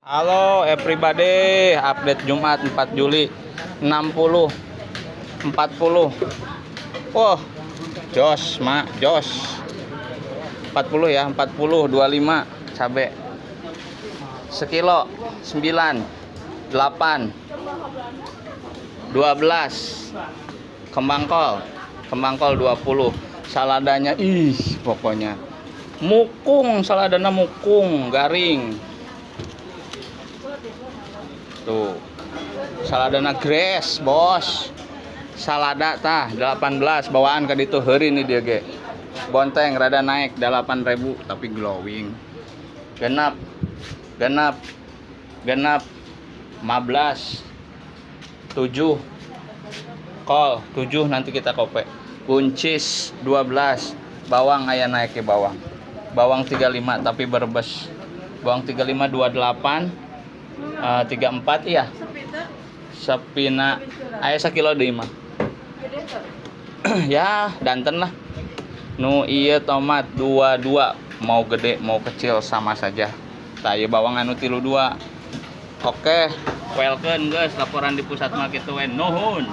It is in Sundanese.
Halo everybody, update Jumat 4 Juli 60 40. Wah, jos, mak, jos. 40 ya, 40 25 cabe. Sekilo 9 8 12 kembang kol. Kembang kol 20. Saladanya ih pokoknya. Mukung, saladana mukung, garing. Tuh. Saladana grass, bos. Salada tah 18 bawaan ka ditu heuri nih dia ge. Bonteng rada naik 8.000 tapi glowing. Genap. Genap. Genap 15 7 kol 7 nanti kita kope. Buncis 12, bawang aya naik ke bawang. Bawang 35 tapi berbes. Bawang 35 28 34 iya. Sepina aya sakilo deui mah. Ya, danten lah. Nu ieu tomat 22, mau gede mau kecil sama saja. Tah ieu bawang anu 32. Oke, welcome guys, laporan di pusat mah kitu we. Nuhun.